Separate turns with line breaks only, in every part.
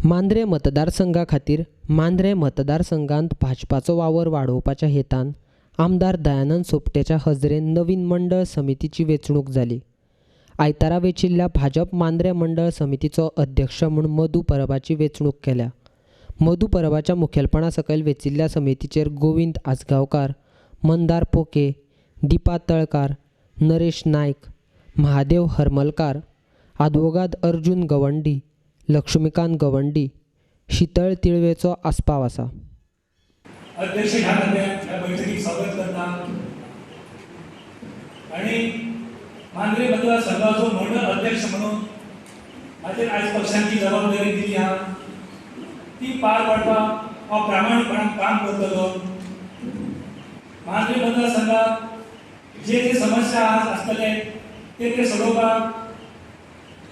मांद्रें मतदारसंघा खातीर मांद्रें मतदारसंघांत भाजपाचो वावर वाडोवपाच्या हेतान आमदार दयानंद सोपटेच्या हजरेन नवीन मंडळ समितीची वेंचणूक जाली. आयतारा वेंचिल्ल्या भाजप मांद्रें मंडळ समितीचो अध्यक्ष म्हूण मधू परबाची वेंचणूक केल्या. मधू परबाच्या मुखेलपणा सकयल वेंचिल्ल्या समितीचेर गोविंद आजगांवकार, मंदार पोके, दीपा तळकार, नरेश नायक, महादेव हरमलकार, आदवोगाद अर्जून गवंडी, लक्ष्मीकांत गवंडी, शितळ तिळवेचो आस्पाव आसा.
अध्यक्ष ह्या नात्यान ह्या बैठकीक स्वागत करता आणि मांद्रे मतदारसंघाचो मंडळ अध्यक्ष म्हणून म्हाजेर आयज पक्षान जी जबाबदारी दिली आहा ती पार पाडपाक हांव प्रामाणीकपणान काम करतलो. मांद्रे मतदारसंघात जे जे समस्या आज आसतले ते ते सोडोवपाक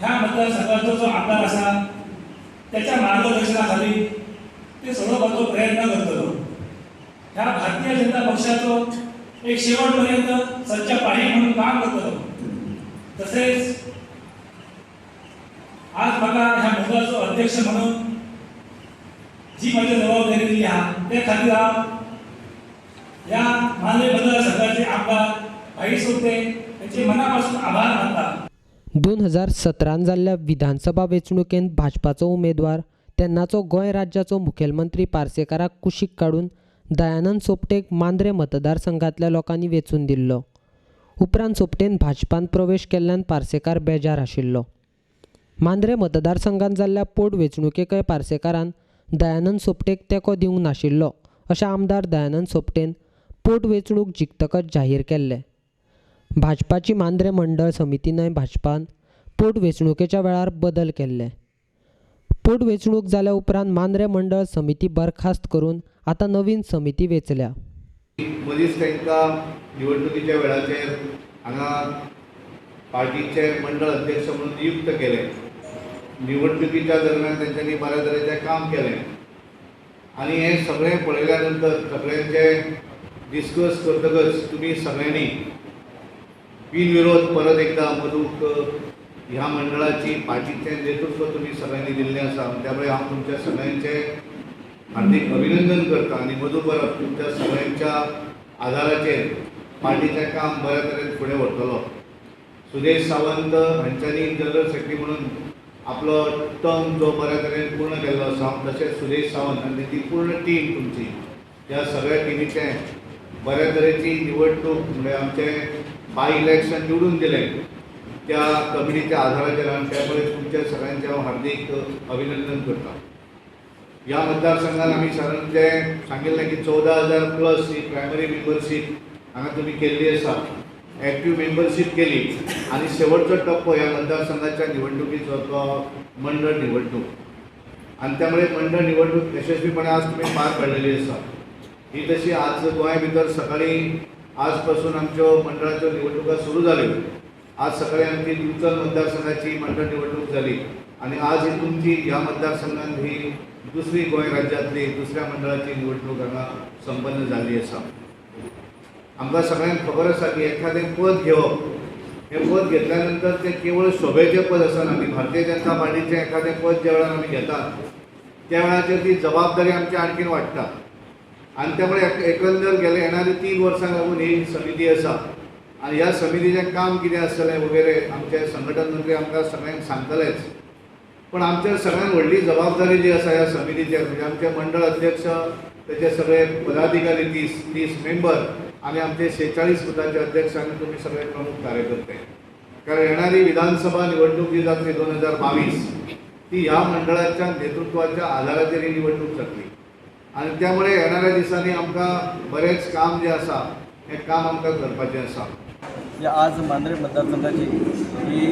ह्या मतदारसंघाचो जो आमदार आसा त्याच्या मार्गदर्शना खाली ते सोडोवपाचो प्रयत्न करतलो. ह्या भारतीय जनता पक्षाचो एक शेवटपर्यंत सच्चा पाही म्हणून काम करतलो. तसेच आज म्हाका ह्या मंडळाचो अध्यक्ष म्हणून जी म्हजी जबाबदारी दिली आहा ते खातीर हांव ह्या मांद्रे मतदारसंघाचे आमदार भाई सोपटे यांचे मनापासून आभार मानता.
2017 जाल्ल्या विधानसभा वेंचणुकेंत भाजपाचो उमेदवार तेन्नाचो गोंय राज्याचो मुखेलमंत्री पार्सेकाराक कुशीक काडून दयानंद सोपटेक मांद्रें मतदारसंघांतल्या लोकांनी वेंचून दिल्लो. उपरांत सोपटेन भाजपांत प्रवेश केल्ल्यान पार्सेकार बेजार आशिल्लो. मांद्रें मतदारसंघांत जाल्ल्या पोट वेंचणुकेकय पार्सेकारान दयानंद सोपटेक तेंको दिवंक नाशिल्लो अशें आमदार दयानंद सोपटेन पोट वेंचणूक जिखतकच जाहीर केल्लें. भाजपाची मांद्रें मंडळ समितीनय भाजपान पोट वेंचणुकेच्या वेळार बदल केल्ले. पोट वेंचणूक जाल्या उपरांत मांद्रें मंडळ समिती बरखास्त करून आतां नवीन समिती वेंचल्या.
मदींच तांकां निवडणुकीच्या वेळाचेर हांगा पार्टीचे मंडळ अध्यक्ष म्हणून नियुक्त केले. निवडणुकीच्या दरम्यान तेंच्यांनी बऱ्या तरेचें काम केलें आनी हें सगळें पळयल्या नंतर सगळ्यांचें डिस्कस करतकच तुमी सगळ्यांनी बिनविरोध परत एकदा मधूक ह्या मंडळाची पार्टीचें नेतृत्व तुमी सगळ्यांनी दिल्लें आसा. त्यामुळे हांव तुमच्या सगळ्यांचें हार्दिक अभिनंदन करता आनी मधू परब तुमच्या सगळ्यांच्या आदाराचेर पार्टीचें काम बऱ्या तरेन फुडें व्हरतलो. सुदेश सावंत हांच्यांनी जनरल सेक्रेटरी म्हणून आपलो टर्म जो बऱ्या तरेन पूर्ण केल्लो आसा, तशेंच सुदेश सावंत आनी तेची पूर्ण टीम तुमची ह्या सगळ्या टिमीचें बऱ्या तरेची निवडणूक म्हणजे आमचें बाय इलेक्शन निवडून दिलें त्या कमिटीच्या आधाराचेर आनी त्यामुळे तुमच्या सगळ्यांचें हांव हार्दिक अभिनंदन करता. ह्या मतदारसंघात आमी सादारण जे सांगिल्लें की 14,000 प्लस ही प्रायमरी मेंबरशीप हांगा तुमी केल्ली आसा, एक्टीव मेंबरशीप केली आनी शेवटचो टप्पो ह्या मतदारसंघाच्या निवडणुकीचो तो मंडळ निवडणूक आनी त्यामुळे मंडळ निवडणूक यशस्वीपणे आज तुमी पार पाडलेली आसा. ही तशी आज गोंया भितर सकाळी आज पासून आमच्यो मंडळाच्यो निवडणुका सुरू जाल्यो. आज सकाळी आमची दिवचल मतदारसंघाची मंडळ निवडणूक जाली आनी आज ही तुमची ह्या मतदारसंघात ही दुसरी गोंय राज्यांतली दुसऱ्या मंडळाची निवडणूक हांगा संपन्न जाल्ली आसा. आमकां सगळ्यांक खबर आसा की एखादें पद घेवप हें पद घेतल्या नंतर तें केवळ शोभेचें पद आसना. आनी भारतीय जनता पार्टीचें एखादें पद ज्या वेळार आमी घेतात त्या वेळाचेर ती जबाबदारी आमची आणखीन वाडटा आनी त्यामुळे एकंदर गेले येणारी 3 वर्सांक लागून ही समिती आसा आनी ह्या समितीचें काम कितें आसतलें वगैरे आमचे संघटन मंत्री आमकां सगळ्यांक सांगतलेच. पण आमच्या सगळ्यांत व्हडली जबाबदारी जी आसा ह्या समितीचेर म्हणजे आमचे मंडळ अध्यक्ष, तेचे सगळे पदाधिकारी 30 मेंबर आनी आमचे 46 बुथाचे अध्यक्ष आनी तुमी सगळे प्रमुख कार्यकर्ते. कारण येणारी विधानसभा निवडणूक जी जातली 2022 ती ह्या मंडळाच्या नेतृत्वाच्या आधाराचेर ही निवडणूक जातली आनी त्यामुळे येणाऱ्या दिसांनी आमकां बरेंच काम जें आसा हें काम आमकां करपाचें आसा.
आज मांद्रे मतदारसंघाची ही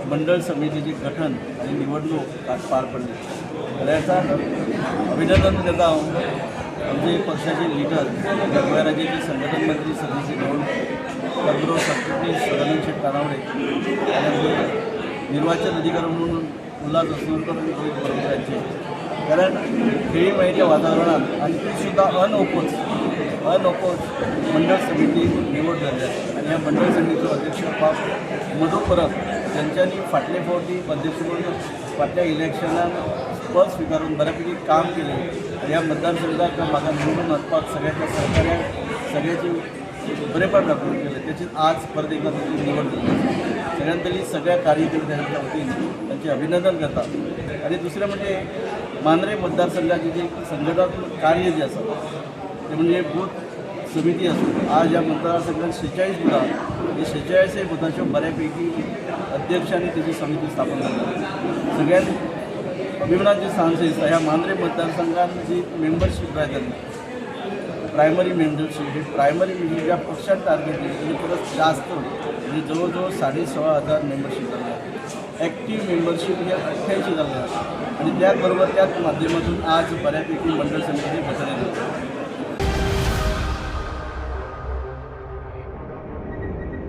मंडळ समितीची गठन आणि निवडणूक आज पार पडली. याचा अभिनंदन करता हांव आमचे पक्षाचे लिडर गोंय राज्याचे संघटन मंत्री सतीश गवंड, त्याचबरोबर सरचिटणीस सदानंद शेट तानावडे आणि आमचे निर्वाचन अधिकारी म्हणून उल्हास असणकर आणि रोहित बरोबर यांचे, कारण खेळीमेळीच्या वातावरणात आणि ती सुद्धा अनओपोज मंडळ समिती निवड जाल्ली आसा. आनी ह्या मंडळ समितीचो अध्यक्ष बाब मधू परब ज्यांच्यांनी फाटले फावटी अध्यक्ष म्हणून फाटल्या इलेक्शनान पद स्विकारून बऱ्यापैकी काम केलें आनी ह्या मतदारसंघाक म्हाका निवडून हाडपाक सगळ्यांच्या सहकार्याक सगळ्याची बरेपण दाखोवन केलें. त्याची आज परत एकदा ताची निवड जाली. सगळ्यात पयलीं सगळ्या कार्यकर्त्यांच्या वतीन त्यांचे अभिनंदन करता. आनी दुसरें म्हणजे मांद्रे मतदारसंघाचे जे संघटनात्मक कार्य जे आसा ते म्हणजे बूथ समिती आसूं, आज ह्या मतदारसंघात 46 बुथां, ही 46 बुथाच्यो बऱ्यापैकी अध्यक्ष आनी तेची समिती स्थापन जाली. सगळ्यात अभिमानाची सांज दिसता ह्या मांद्रे मतदारसंघात जी मेंबरशीप जाय जाली प्रायमरी मेंबरशीप, ही प्रायमरी मेंबरशीप ज्या पक्षात टार्गेट दिली त्याच्या परस जास्त म्हणजे जवळजवळ 16,500 मेंबरशीप झाली. ॲक्टिव्ह मेंबरशीप ही 88 झाली आणि त्याचबरोबर त्याच माध्यमातून आज बऱ्यापैकी मंडळ समिती गठन झाली.